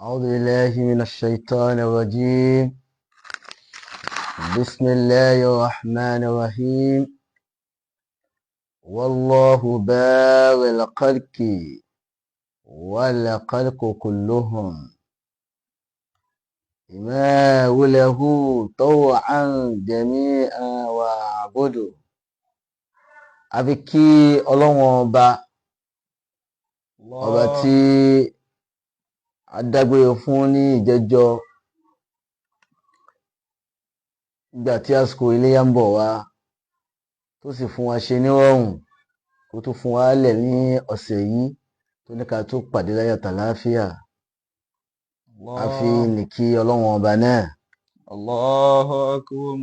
أعوذ بالله من الشيطان الرجيم. بسم الله الرحمن الرحيم. والله بار الخلق والخلق كلهم إماء له طوعا جميعا وأعبده. Àfi kí Ọlọ́run ọba, ọba tí a dágbére fún ní ìjẹjọ nígbà tí àsìkò iléyá ń bọ̀ wá, tó sì fún wa ṣe nírọ̀rùn, tó tún fún wa lẹ̀ ní ọ̀sẹ̀ yìí, tó ní ká tó pàdé láyọ̀ tàlàáfíà. A fi ní kí Ọlọ́run ọba náà. Allahu akbar.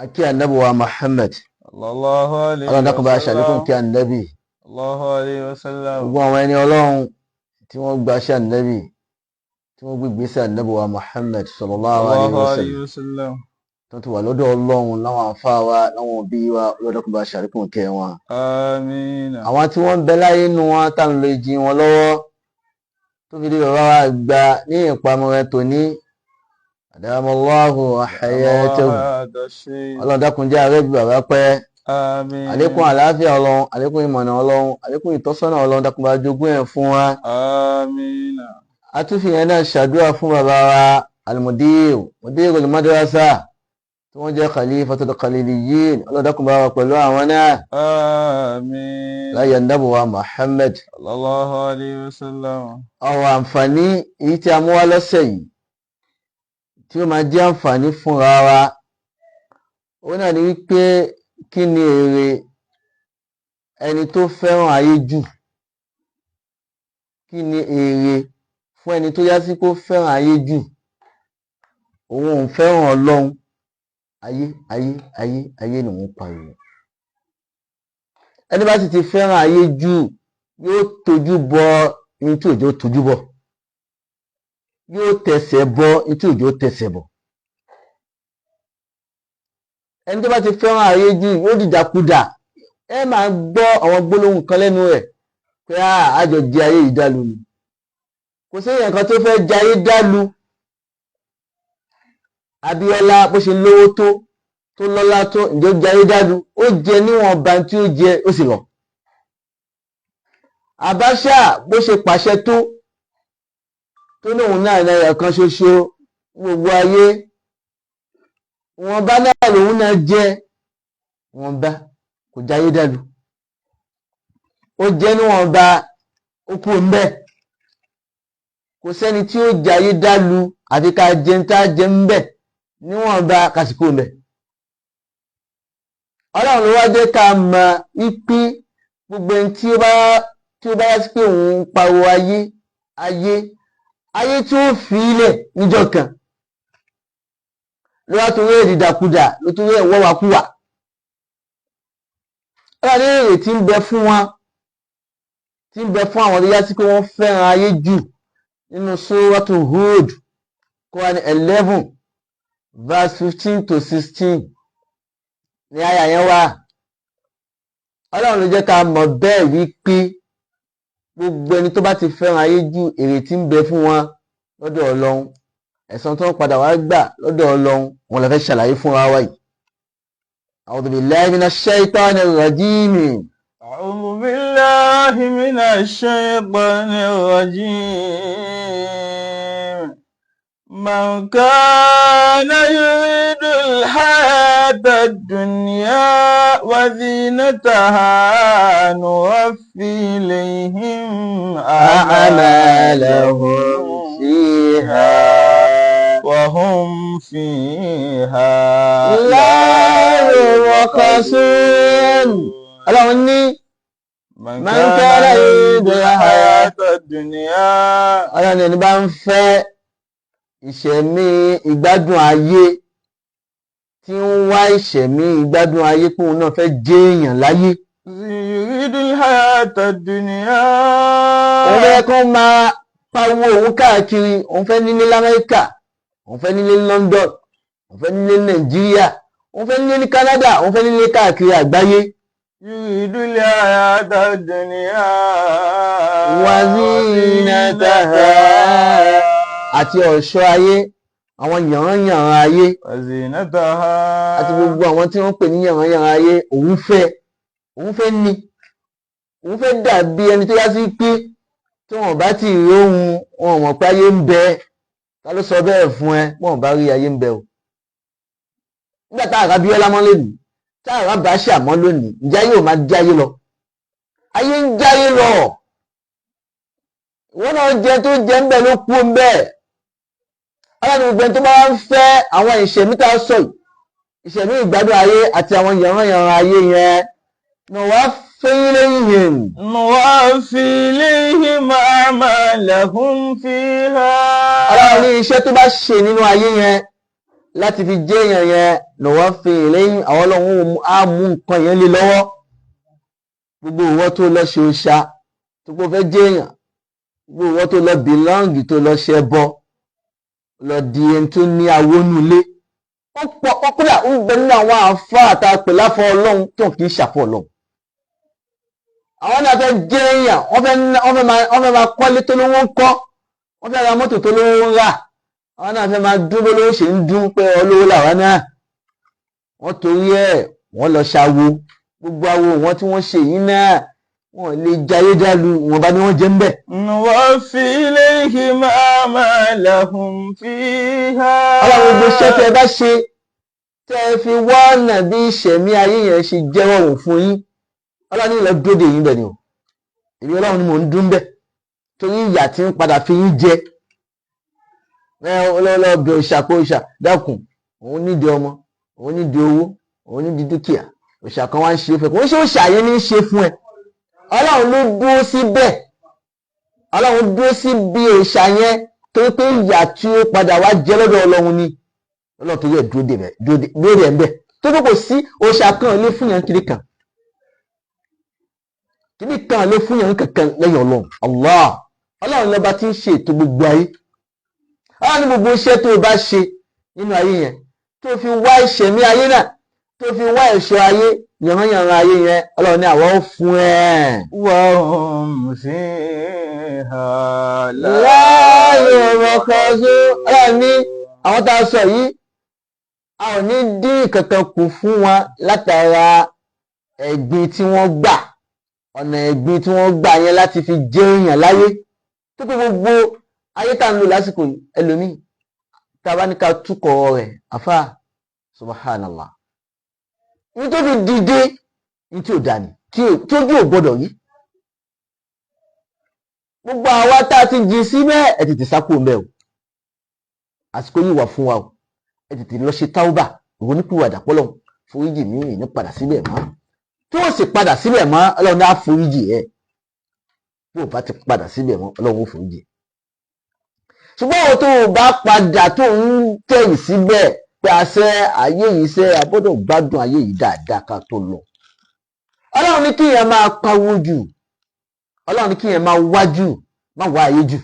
A kí Ànábì wa Muhammad. Allahu alayhi Ọlọ́run dákun bá a ṣàlékún kí Ànábì. Allahu alayhi wa sallam. Gbogbo àwọn ẹni Ọlọ́run tí wọ́n gbaṣẹ́ Ànábì, tí wọ́n gbé ìgbésẹ̀ Ànábì wa Muhammad sallallahu alayhi wa sallam, wa sallam. tó ti wà lọ́dọ̀ Ọlọ́run, láwọn àfáà wa, láwọn òbí wa, Ọlọ́run dákun bá a ṣàlékún kẹ́ wọn. Àmín. Àwọn tí wọ́n ń bẹ láyé nínú wọn tá ń lo ìjì wọn lọ́wọ́, tó fi dé bàbá wa gba ní ìpamọ́ rẹ tòní, adamallahu hayatahu. Ọlọ́run dákun jẹ́ ààrẹ bí bàbá pẹ́. Àmín. Àlékún àlàáfíà Ọlọ́run, àlékún ìmọ̀nà Ọlọ́run, àlékún ìtọ́sọ́nà Ọlọ́run dákun bá jogún ẹ̀ fún wa. Àmín. Atúfìyẹn náà ṣàdúrà fún bàbá wa al-mudir, mudirul madrasa, tí wọ́n jẹ́ khalifatul khaliliyyin. Ọlọ́run dákun bá wa pẹ̀lú àwọn náà. Àmín. Láyé Ànábì wa Muhammad. Sallallahu alayhi wa sallam. Àwọn àǹfààní èyí tí a mú wá lọ́sẹ̀ yìí, tí ó máa jẹ́ àǹfààní fúnra wa, ó náà ni wípé, kí ni èrè ẹni tó fẹ́ràn ayé jù? Kí ni èrè fún ẹni tó yá sí kó fẹ́ràn ayé jù? Òun ò fẹ́ràn Ọlọ́run, ayé, ayé, ayé, ayé ni òun pariwo. Ẹni bá sì ti fẹ́ràn ayé jù, yóò tójú bọ ní tí òjò tójú bọ, yóò tẹsẹ̀ bọ ní tí òjò tẹsẹ̀ bọ. Ẹni tó bá ti fẹ́ràn ayé jù yóò dìdàkudà. Ẹ máa gbọ́ àwọn gbólóhùn kan lẹ́nu rẹ̀ pé àjọ jẹ ayé yìí dálu ni. Kò sí èèyàn kan tó fẹ́ jẹ ayé dálu. Abíọ́lá, bó ṣe lówó tó lọ́lá tó, ǹjẹ́ ó jẹ ayé dálu? Ó jẹ níwọ̀nba tí ó jẹ, ó sì lọ. Abacha, bó ṣe pàṣẹ tó lóun náà náírà kan ṣoṣo gbogbo ayé, wọn bá náà lòun náà jẹ wọn bá, kò jáyé dàlú. Ó jẹ níwọ̀nba, ó kú ńbẹ. Kò sẹ́ni tí ó jayé dàlú, àfi ká jẹ ń tá jẹ ńbẹ níwọ̀nba, kásìkò ńbẹ. Ọlọ́run ló wá jẹ́ ká mọ̀ wípé gbogbo ẹni tí ó bá yá sí pé òun ń pariwo ayé, ayé, ayé, tí ó fi ilẹ̀ níjọ́ kan, ló wá torí ẹ̀ dìdàkudà, ló torí ẹ̀ wọ́wàkúwà. Ọlọ́run ní èrè tí ń bẹ fún wọn, tí ń bẹ fún àwọn tó yá sí pé wọ́n fẹ́ràn ayé jù, nínú Suratu Hud, Quran 11 verse 15 to 16 ní àyà yẹn wà. Ọlọ́run ló jẹ́ ká mọ̀ bẹ́ẹ̀ wípé gbogbo ẹni tó bá ti fẹ́ràn ayé jù, èrè tí ń bẹ fún wọn lọ́dọ̀ Ọlọ́run, ẹ̀san tó ń padà wá gbà lọ́dọ̀ Ọlọ́run, wọn lè fẹ́ ṣàlàyé fúnra wa yìí. أعوذ بالله من الشيطان الرجيم. أعوذ بالله من الشيطان الرجيم. من كان يريد الحياة الدنيا وزينتها نوفي إليهم أعمالهم فيها وهم فيها لا يبخسون. Ọlọ́run ní من من كان يريد الحياة الدنيا. Ọlọ́run ní ẹni bá ń fẹ́ ìṣẹ̀mí ìgbádùn ayé, tí ń wá ìṣẹ̀mí ìgbádùn ayé, pé òun náà fẹ́ jẹ́ èèyàn láyé. يريد الحياة الدنيا. Òun fẹ́ kó máa pariwo òun káàkiri, òun fẹ́ nílé lamẹ́ríkà, òun fẹ́ nílé London, òun fẹ́ nílé Nàìjíríà, òun fẹ́ nílé ní Canada, òun fẹ́ nílé káàkiri àgbáyé. يريد الحياة الدنيا وزينتها. Àti ọ̀ṣọ́ ayé, àwọn yànrányànrán ayé. وزينتها. Àti gbogbo àwọn tí wọ́n pè ní yànrányànrán ayé, òun fẹ́, òun fẹ́ ní, òun fẹ́ dàbí ẹni tó yá sí pé tí wọn bá ti rí òun, wọn ò mọ̀ pé ayé ń bẹ. Ta ló sọ bẹ́ẹ̀ fún ẹ? Wọn bá rí ayé ń bẹ o. Nígbà tá àrà Bíọ́lá mọ́ lónìí, tá àrà Bàṣà mọ́ lónìí, ǹjẹ́ ayé ò máa jáyé lọ? Ayé ń jáyé lọ. Ìwọ náà jẹ tó jẹ ń bẹ ló kú ń bẹ. Ọlọ́run, gbogbo ẹni tó bá ń fẹ́ àwọn ìṣẹ̀mí tá a sọ yìí, ìṣẹ̀mí ìgbádùn ayé àti àwọn yànrányànrán ayé yẹn, نوف إليهم. نوف إليهم أعمالهم فيها. Ọlọ́run ní iṣẹ́ tó bá ṣe nínú ayé yẹn láti fi jẹ́ èèyàn yẹn, نوف إليهم, àwọn Ọlọ́run á mú nǹkan yẹn lé lọ́wọ́. Gbogbo ìwọ tó lọ ṣe òòṣà tó kó fẹ́ jẹ́ èèyàn, gbogbo ìwọ tó lọ belong, tó lọ ṣe ẹbọ, lọ di ẹni tó ní awónúlé, ó pọ̀. Ó kódà ń bẹ nínú àwọn àáfàá tá a pè láfọ Ọlọ́run tó kì í ṣàfọ Ọlọ́run. Àwọn náà fẹ́ jẹ́ èèyàn, wọ́n fẹ́ máa kọ́lé tó lówó ń kọ́, wọ́n fẹ́ ra mọ́tò tó lówó ń rà, àwọn náà fẹ́ máa dún bó lówó ṣe ń dún pé olówó làwọn náà. Wọ́n torí ẹ̀ wọ́n lọ ṣàwo. Gbogbo awo wọn tí wọ́n ṣe yìí náà, wọ́n lè jayé jálu wọn bá ní wọ́n jẹ́ ń bẹ̀. نوف إليهم أعمالهم فيها. Ọlọ́run, gbogbo iṣẹ́ tẹ́ ẹ bá ṣe, tẹ́ ẹ fi wá ọ̀nà bí ìṣẹ̀mí ayé yẹn ṣe jẹ́ rọrùn fún yín, Ọlọ́run ní ìlọ dóde yín bẹ̀ ni o. Èmi Ọlọ́run ni mò ń dún bẹ̀, torí ìyà tí ń padà fi yín jẹ. Ẹ ọlọ́ọ̀lọ́ bẹ òòṣà pé, òòṣà, dákun, òun nídìí ọmọ, òun nídìí owó, òun nídìí dúkìá. Òòṣà kan wá ń ṣe fún ẹ, kò ń ṣe òòṣà yẹn ní í ṣe fún ẹ. Ọlọ́run ló dúró síbẹ̀. Ọlọ́run dúró síbi òòṣà yẹn torí pé ìyà tí ó padà wá jẹ lọ́dọ̀ Ọlọ́run ni. Ọlọ́run torí ẹ̀ dúró dè bẹ̀, dúró dè ẹ̀ ń bẹ̀ tó tó. Kò sí òòṣà kan lè fún yẹn kiri kan kiri kan lè fún yẹn kankan lẹ́yìn Ọlọ́run Allah. Ọlọ́run lọ́ba tí ń ṣe ètò gbogbo ayé. Ọlọ́run ní gbogbo iṣẹ́ tó o bá ṣe nínú ayé yẹn, tó fi wá ìṣẹ̀mí ayé náà, tó fi wá ẹ̀ṣọ́ ayé, yànrányànrán ayé yẹn, Ọlọ́run ní àwọn ó fún ẹ. وهم فيها لا يبخسون. Ọlọ́run ní àwọn tá a sọ yìí, a ò ní dín kankan kù fún wọn látara ẹ̀gbin tí wọ́n gbà, ọ̀nà ẹ̀gbin tí wọ́n gbà yẹn láti fi jẹ́ èèyàn láyé. Tó pé gbogbo ayé tá à ń lò lásìkò yìí, ẹlòmíì, tá a bá ní ká túkọ̀ rẹ̀, àfa, subhanallah, ní tó fi dìde ní tí ò dání, tí ojú ò gbọdọ̀ yìí. Gbogbo àwa tá a ti jìn síbẹ̀, ẹ tètè sá kúrò ńbẹ̀ o. Àsìkò yìí wà fún wa o. Ẹ tètè lọ ṣe táwùbà, ìrònúpìwàdà, pọ́lọ̀ foríjì mí, ní padà síbẹ̀ mọ́. Tí wọ́n sì padà síbẹ̀ mọ́, Ọlọ́run á foríjì ẹ̀. Bí o bá ti padà síbẹ̀ mọ́, Ọlọ́run ó foríjì. Ṣùgbọ́n òun tó o bá padà, tó ń tẹ̀yìn síbẹ̀ pé àṣẹ ayé yìí ṣe àbọ̀dọ̀ gbádùn ayé yìí dáadáa ká tó lọ, Ọlọ́run ní kí yẹn máa pawó jù, Ọlọ́run ní kí yẹn máa wá jù, má wá ayé jù.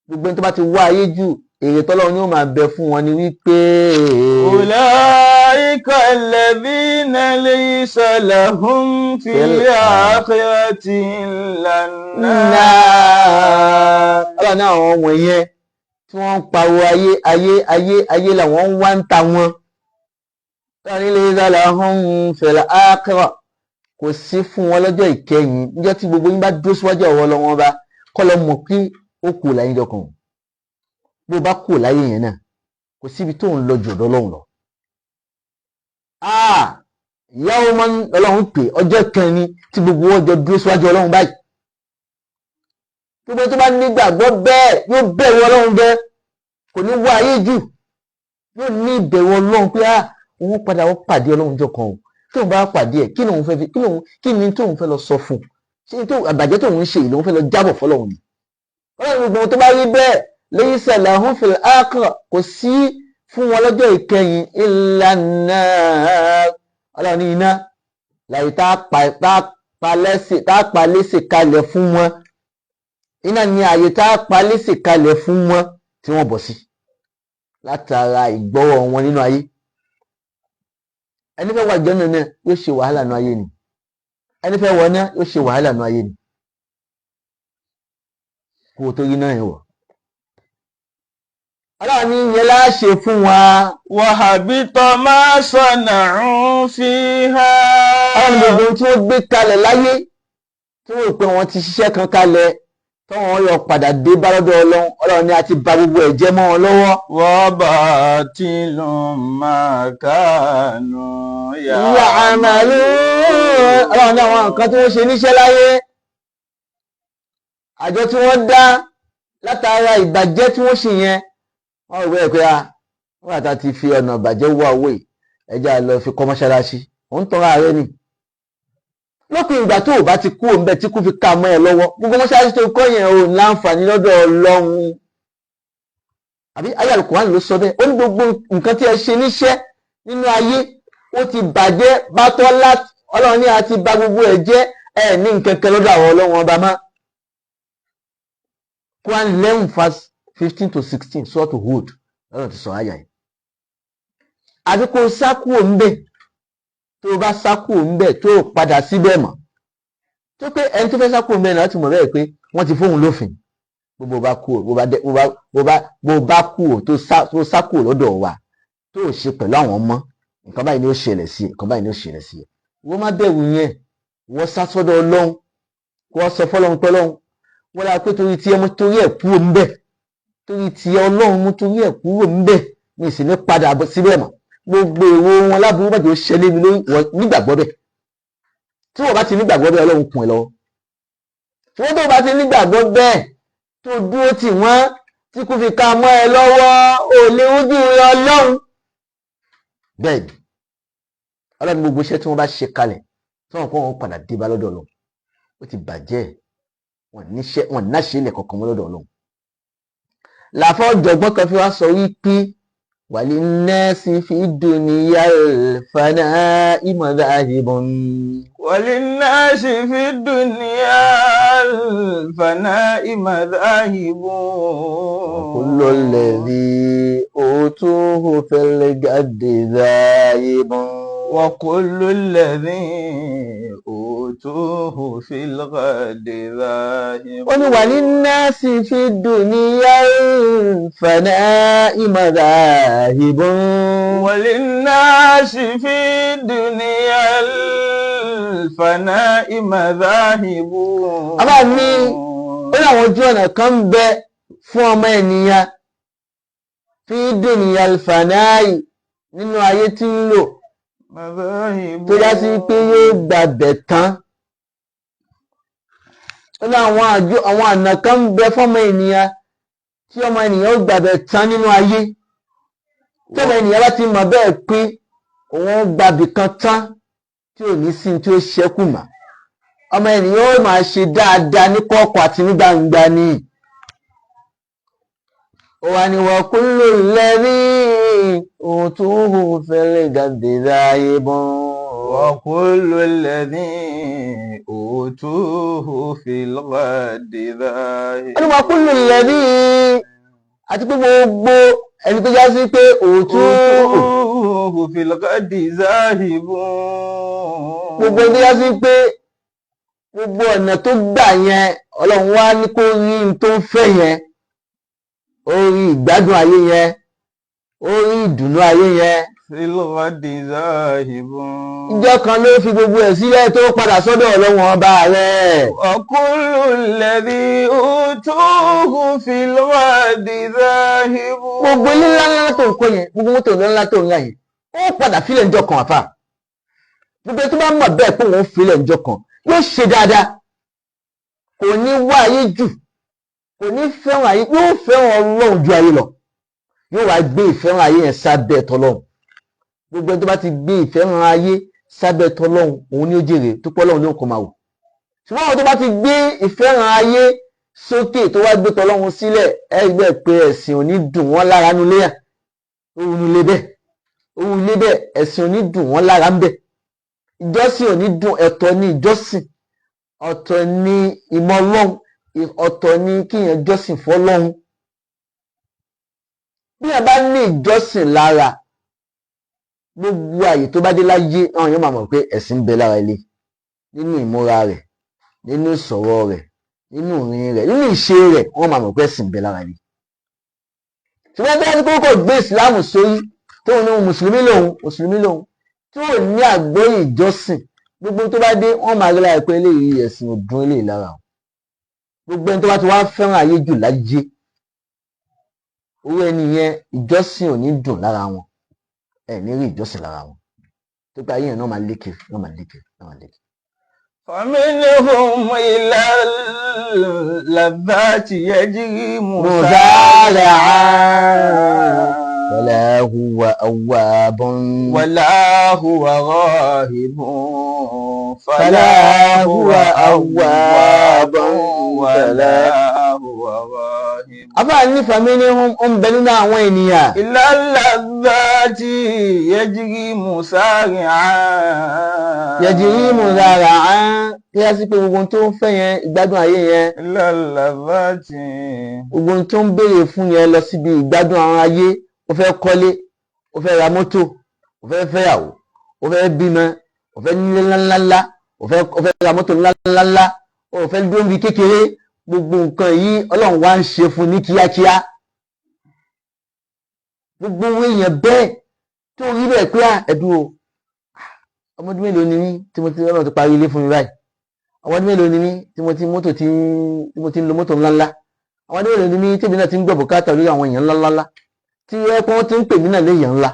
Gbogbo ẹni tó bá ti wá ayé jù, èrè tọ́lọ́run ni ó máa bẹ fún wọn ni wípé. أولئك الذين ليس لهم في الآخرة إلا النار. Ọlọ́run ní àwọn wọ̀nyẹn tí wọ́n ń pariwo ayé, ayé, ayé, ayé làwọn ń wá ń ta wọn. Ọlọ́run ní ليس لهم في الآخرة, kò sí fún wọn lọ́jọ́ ìkẹyìn, níjọ́ tí gbogbo yín bá dúró síwájú ọ̀wọ́ Ọlọ́wọ́n bá kọ́ lọ mọ̀ pé ó kù láyé jọ kan. Bó bá kù láyé yẹn náà, kò síbi tó ń lọ jù ọ̀dọ̀ Ọlọ́run lọ. Ìyáwó máa ń Ọlọ́run pè ọjọ́ kan ni tí gbogbo wọn jọ dúró síwájú Ọlọ́run báyìí. Gbogbo tó bá nígbàgbọ́ bẹ́ẹ̀ yóò bẹ̀rù Ọlọ́run bẹ́ẹ̀, kò ní wá ayé jù, yóò ní ìbẹ̀rù Ọlọ́run pé òun padà wọ́n pàdé Ọlọ́run jọ kan o. Tóun bá pàdé ẹ̀, kí lòun fẹ́ fi kí lòun kí ni tóun fẹ́ lọ sọ fún un? Ṣé tó àbàjẹ́ tóun ń ṣe yìí lòun fẹ́ lọ jábọ̀ fọlọ́run ni? Ọlọ́run, gbogbo tó bá rí bẹ́ẹ̀, ليس لهم في الآخرة, kò sí fún wọn lọ́jọ́ ìkẹyìn, إلا النار. Ọlọ́run ní iná láyé tá a pa lẹ́sẹ̀ kalẹ̀ fún wọn. Iná ní ààyè tá a pa lẹ́sẹ̀ kalẹ̀ fún wọn tí wọ́n bọ̀ sí látara ìgbọ́wọ́ wọn nínú ayé. Ẹni fẹ́ wà jẹ́nu náà yóò ṣe wàhálà nínú ayé ni. Ẹni fẹ́ wọ náà yóò ṣe wàhálà nínú ayé ni kó o tó rí náà yẹn wọ̀. Ọlọ́run ní ìyẹn láṣẹ fún wa. وحبط ما صنعوا فيها. Ọlọ́run, gbogbo ohun tí wọ́n gbé kalẹ̀ láyé, tí wọ́n rò pé wọ́n ti ṣiṣẹ́ kan kalẹ̀ tọ́wọ́n yọ padà dé bá lọ́dọ̀ Ọlọ́run, Ọlọ́run ní a ti ba gbogbo ẹ̀ jẹ́ mọ́ wọn lọ́wọ́. وباطل ما كانوا يعملون. Ọlọ́run ní àwọn nǹkan tí wọ́n ṣe níṣẹ́ láyé, àjọ tí wọ́n dá látara ìbàjẹ́ tí wọ́n ṣe yẹn, wọ́n rò bẹ́ẹ̀ pé a wọ́n àtà ti fi ọ̀nà ìbàjẹ́ wá owó yìí, ẹjẹ́ á lọ fi kọ́ mọ́ṣáláṣí. Òun tọ́ra rẹ ni. Lópin ìgbà tó o bá ti kú òun bẹ́ẹ̀ tí kú fi ká mọ́ ẹ lọ́wọ́, gbogbo mọ́ṣáláṣí tó kọ́ yẹn ò láǹfààní lọ́dọ̀ Ọlọ́run. Àbí ayé Al-Qur'an ló sọ bẹ́ẹ̀? Ó ní gbogbo nǹkan tí ẹ ṣe níṣẹ́ nínú ayé, ó ti bàjẹ́ bátọ́ láti. Ọlọ́run ní a ti bà gbogbo ẹ̀ jẹ́, ẹ ní nǹkan kan lọ́dọ̀ àwọn Ọlọ́run ọba má. Quran 11 verse 15 to 16, Suratu Hud, lọ́nà ti sọ àyà yìí. Àbí kó o sá kúrò ńbẹ̀. Tó o bá sá kúrò ńbẹ̀, tó o padà síbẹ̀ mọ́, tó pé ẹni tó fẹ́ sá kúrò ńbẹ̀ náà ti mọ̀ bẹ́ẹ̀ pé wọ́n ti fóun lófin. Gbogbo bá kúrò, bó bá kúrò, tó sá kúrò lọ́dọ̀ wa, tó o ṣe pẹ̀lú àwọn ọmọ, nǹkan báyìí ni ó ṣẹlẹ̀ sí ẹ, nǹkan báyìí ni ó ṣẹlẹ̀ sí ẹ. Wọ́n má bẹ̀rù yẹn. Wọ́n sá sọ́dọ̀ Ọlọ́run, kó wọ́n sọ fọ́lọ́run pẹ́lọ́run wọ́n dáa pé torí tí ẹ mú torí ẹ̀ kúrò ńbẹ̀, torí tí Ọlọ́run mú torí ẹ̀ kúrò ńbẹ̀, mi sì ní padà bọ̀ síbẹ̀ mọ́. Gbogbo èrò wọn láburú bàjẹ́ ó ṣẹlẹ̀ mi lórí. Wọ́n nígbàgbọ́ bẹ́ẹ̀. Tí wọ́n bá ti nígbàgbọ́ bẹ́ẹ̀, Ọlọ́run kún ẹ lọ́wọ́. Tí wọ́n tó bá ti nígbàgbọ́ bẹ́ẹ̀, tó dúró tì wọ́n, tí kò fi ká mọ́ ẹ lọ́wọ́, ò lè ojú rẹ Ọlọ́run. Bẹ́ẹ̀ ni Ọlọ́run, gbogbo iṣẹ́ tí wọ́n bá ṣe kalẹ̀, tí wọ́n kọ́, wọn padà dé bá lọ́dọ̀ Ọlọ́run, ó ti bàjẹ́. Wọn níṣẹ́, wọn náṣẹ́ ilẹ̀ kankan mọ́ lọ́dọ̀ Ọlọ́run. Làfọ́ ọ̀jọ̀gbọ́n kan fi wá sọ wípé وللناس في الدنيا الفناء مذاهب. وللناس في الدنيا الفناء مذاهب. وكل الذي أوتوه في الغد ذاهب. وكل الذي أوتوه في الغد ذاهب. Ó ní وللناس في الدنيا الفناء مذاهب. وللناس في الدنيا الفناء مذاهب. Àbá ní ó ní àwọn ojú ọ̀nà kan ń bẹ fún ọmọ ènìyàn في الدنيا الفناء, nínú ayé tí ń lò, مذاهب. tó já sí pé yóò gbàbẹ̀ tán. Ó ní àwọn àjọ àwọn ọ̀nà kan ń bẹ fọ́mọ ènìyàn tí ọmọ ènìyàn ó gbàbẹ̀ tán nínú ayé. Tí ọmọ ènìyàn bá ti mọ̀ bẹ́ẹ̀ pé òun ó gbàbì kan tán tí ò ní sí tí ó ṣẹ́kù mọ́, ọmọ ènìyàn ó máa ṣe dáadáa ní kọ̀ọ̀kọ̀ àti ní gbangba ni. Ó wà ní وكل الذي أوتوه في الغد ذاهب. وكل الذي أوتوه في الغد ذاهب. Ó ní وكل الذي, àti pé gbogbo ẹni tó já sí pé أوتوه أوتوه في الغد ذاهب. Gbogbo ẹni tó já sí pé gbogbo ọ̀nà tó gbà yẹn, Ọlọ́run wá ní kó rí n tó ń fẹ́ yẹn, ó rí ìgbádùn ayé yẹn, ó rí ìdùnnú ayé yẹn, في الغد ذاهب. Ìjọ kan ló fi gbogbo ẹ̀ sílẹ̀ tó padà sọ́dọ̀ Ọlọ́run ọba rẹ̀. وكل الذي أوتوه في الغد ذاهب. Gbogbo ilé ńlá ńlá tó ń kọ́ yẹn, gbogbo mọ́tò ńlá ńlá tó ń rà yẹn, ó padà fílẹ̀ ńjọ́ kan. Àfà, gbogbo tó bá mọ̀ bẹ́ẹ̀ pé òun fílẹ̀ ńjọ́ kan, yóò ṣe dáadáa. Kò ní wá ayé jù, kò ní fẹ́ràn ayé, yóò fẹ́ràn Ọlọ́run ju ayé lọ. Yóò wá gbé ìfẹ́ràn ayé yẹn sábẹ́ tọlọ́run. Gbogbo ẹni tó bá ti gbé ìfẹ́ràn ayé sábẹ́ tọlọ́run, òun ni ó jèrè tó pọ́. Ọlọ́run ní òkò máa wò. Ṣùgbọ́n àwọn tó bá ti gbé ìfẹ́ràn ayé sókè, tó wá gbé tọlọ́run sílẹ̀, ẹ gbẹ́ pé ẹ̀sìn ò ní dùn wọ́n lára nulẹ̀ yà òun nulẹ̀ bẹ́ẹ̀, òun ilé bẹ́ẹ̀, ẹ̀sìn ò ní dùn wọ́n lára ń bẹ̀, ìjọsìn ò ní dùn. Ẹ̀tọ́ ní ìjọsìn, ọ̀tọ̀ ní ìmọ̀ Ọlọ́run, ọ̀tọ̀ ní kíyàn jọ́sìn fọ́lọ́run. Bí ẹ bá ní ìjọsìn lára, gbogbo àyè tó bá dé láyé, àwọn èèyàn máa mọ̀ pé ẹ̀sìn ń bẹ lára ilé, nínú ìmúra rẹ̀, nínú ìsọ̀rọ̀ rẹ̀, nínú ìrìn rẹ̀, nínú ìṣe rẹ̀, wọ́n máa mọ̀ pé ẹ̀sìn ń bẹ lára ilé. Ṣùgbọ́n tí wọ́n ti kókò gbé ìsìláàmù sórí, tóun ní mùsùlùmí lòun, mùsùlùmí lòun, tí ò ní àgbóyè ìjọsìn, gbogbo tó bá dé, wọ́n máa rí lára pé eléyìí, ẹ̀sìn ò dùn eléyìí lára o. Gbogbo ẹni tó bá ti wá fẹ́ràn ayé jù láyé, owó ẹni yẹn, ìjọsìn ò ní dùn lára wọn. Ẹ ní rí ìjọsìn lára wọn, tó pé ayé yẹn náà máa lékè, náà máa lékè, náà máa lékè. فمنهم إلى اللذات يجري مسارعا ولا هو أواب ولا هو راهب. فلا فلا هو هو أواب أواب ولا هو راهب. Afáà ní فمنهم, ó ń bẹ nínú àwọn ènìyàn. إلى اللذات يجري مسارعا. يجري مسارعا, kí á sí pé gbogbo ohun tó ń fẹ́ yẹn, ìgbádùn ayé yẹn, إلى اللذات. gbogbo ohun tó ń béèrè fún yẹn lọ síbi ìgbádùn àwọn ayé, ó fẹ́ kọ́lé, ó fẹ́ ra mọ́tò, ó fẹ́ fẹ́yàwó, ó fẹ́ bímọ, ó fẹ́ nílé ńláńláńlá, ó fẹ́ ra mọ́tò ńláńláńlá, ó fẹ́ dúró níbi kékeré, gbogbo nǹkan yìí, Ọlọ́run wá ń ṣe fún ní kíákíá. Gbogbo owó èèyàn bẹ́ẹ̀ tó rí bẹ́ẹ̀ pé à ẹ̀dùn o, ọmọdún mélòó ni mí tí mo ti, Ọlọ́run ti parí ilé fún mi báyìí? Ọmọdún mélòó ni mí tí mo ti mọ́tò tí mo ti ń lo mọ́tò ńláńlá? Ọmọdún mélòó ni mí tí èmi náà ti ń gbọ́ bùkátà lórí àwọn èèyàn ńláńlá, tí ẹ pé wọ́n ti ń pè mí náà léèyàn ńlá?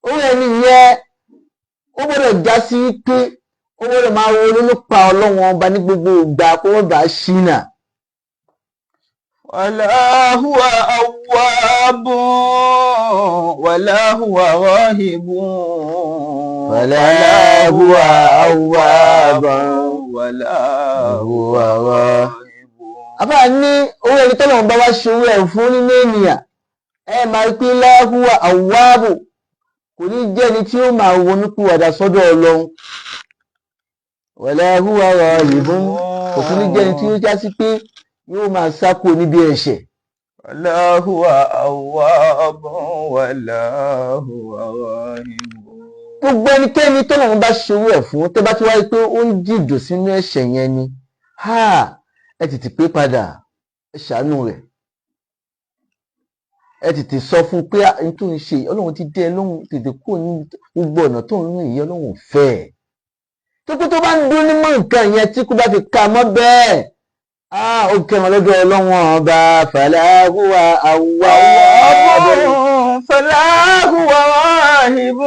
Owó ẹni yẹn, ó gbọ́dọ̀ já sí pé ó gbọ́dọ̀ máa ronú nípa Ọlọ́run Ọba ní gbogbo ìgbà, kó wọ́n bá ṣìnà. ولا هو أواب ولا هو راهب. فلا هو أواب ولا هو هو راهب. راهب. Àfáà ní owó ẹni tọ́lọ́run bá wá ṣe owó ẹ̀ fún nínú ènìyàn, ẹ máa pín لا هو أواب, kò ní jẹ́ ẹni tí ó máa ronú pìwàdà sọ́dọ̀ Ọlọ́run. ولا هو راهب, kò tún ní jẹ́ ẹni tí ó já sí pé yóò máa sá kúrò níbi ẹ̀ṣẹ̀. ولا هو أواب ولا هو راهب. Gbogbo ẹnikẹ́ni tọ́lọ́run bá ṣe owó ẹ̀ fún, tó bá ti wáyé pé ó ń jìjò sínú ẹ̀ṣẹ̀ yẹn ni, ha, ẹ tètè pé padà, ẹ ṣàánú rẹ̀, ẹ tètè sọ fún un pé n tó ń ṣe, Ọlọ́run ti dé ẹ lóhùn, tètè kúrò ní gbogbo ọ̀nà tó ń rìn yìí, Ọlọ́run ò fẹ́ ẹ̀. Tó pé tó bá ń dún nímọ̀ nǹkan yẹn, tí kú bá fi ká mọ́ bẹ́ẹ̀, ó kẹwọn lọ́dọ̀ Ọlọ́run Ọba. فلا هو أواب. فلا هو راهب.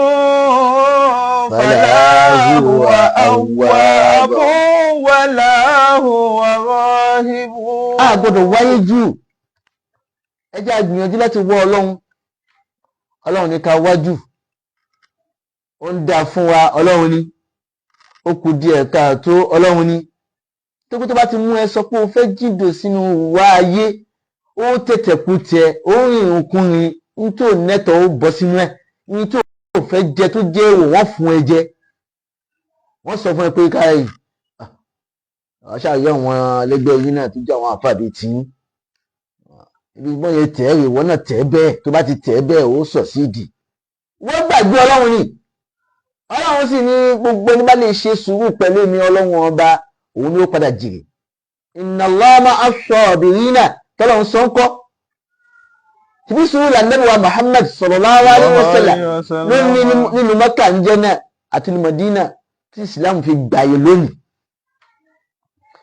فلا هو أواب. ولا هو راهب. A gbọ́dọ̀ wáyé jù. Ẹ jẹ́ a gbìyànjú láti wọ́ Ọlọ́run. Ọlọ́run ní ká wájú, ó ń dá fún wa. Ọlọ́run ní ó kù díẹ̀ káàtó. Ọlọ́run ní tó kó tó bá ti mú ẹ sọ pé o fẹ́ jìndò sínú wá ayé, ó tètè kú tiẹ̀, ó rìn ìrìnkúrìn, ní tó nẹ́tọ̀ ó bọ́ sínú ẹ̀, ní tó fẹ́ jẹ tó jẹ́ èèwọ̀, wọ́n fún ẹ jẹ. Wọ́n sọ fún ẹ pé káyì àwọn ṣàyẹ àwọn ẹlẹgbẹ́ yín náà tó jẹ́ àwọn àfáà bíi tiyín, ibi wọ́n yẹ tẹ̀ ẹ́ rè, wọ́n náà tẹ̀ ẹ́ bẹ́ẹ̀. Tó bá ti tẹ̀ ẹ́ bẹ́ẹ̀, ó sọ̀ sí ìdì. Wọ́n gbàgbé Ọlọ́run ni. Ọlọ́run sì ní gbogbo ẹni bá lè ṣe sùúrù pẹ̀lú èmi Ọlọ́run Ọba, òun ni ó padà jèrè. إن الله مع الصابرين tọ́lọ́run sọ ń kọ́ tìbí sùúrù lànàbí wa Muhammad صلى الله عليه وسلم ló ní nínú Mẹ́kà ń jẹ́ náà àti ní Mọ̀dínà tí Islam fi gbàyè lónìí.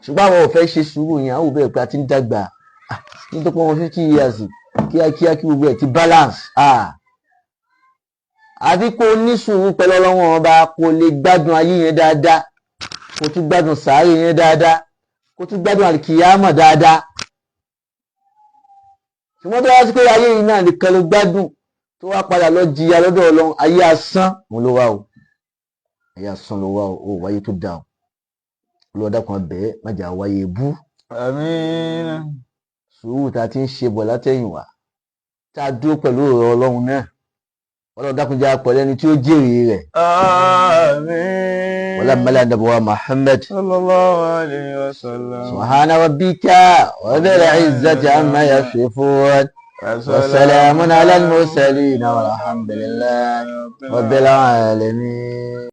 Ṣùgbọ́n àwọn ò fẹ́ ṣe sùúrù yẹn. Àwọn ò bẹ̀rẹ̀ pé a ti ń dàgbà nítorí pé wọn 50 years, kíákíá kí gbogbo ẹ̀ ti balance. Àfi kó ní sùúrù pẹ̀lú Ọlọ́run Ọba, kó lè gbádùn ayé yẹn dáadáa, kó tún gbádùn sàárè yẹn dáadáa, kó tún gbádùn àlìkìyámọ̀ dáadáa. Ṣùgbọ́n tó wá sí pé ayé yìí náà nìkan ló gbádùn, tó wá padà lọ jìyà lọ́dọ̀ Ọlọ́run, ayé asán òun ló wá o, ayé asán ló wá o. Ó wáyé tó dáa o. Olùwọ́dà kan bẹ́ẹ̀ má jà wáyé bú. Àmín. Sùúrù tá a ti ń ṣe bọ̀ látẹ̀yìnwá, tá a dúró pẹ̀lú ọ̀rọ̀ Ọlọ́run náà, Ọlọ́run dákunjá pẹ̀lú ẹni tí ó jèrè rẹ̀. Àmín. Wọlé mẹ́lẹ́ àdàbọ̀wá Muhammad. صلى الله عليه وسلم. سبحان ربك رب العزة عما يصفون وسلام على المرسلين والحمد لله رب العالمين.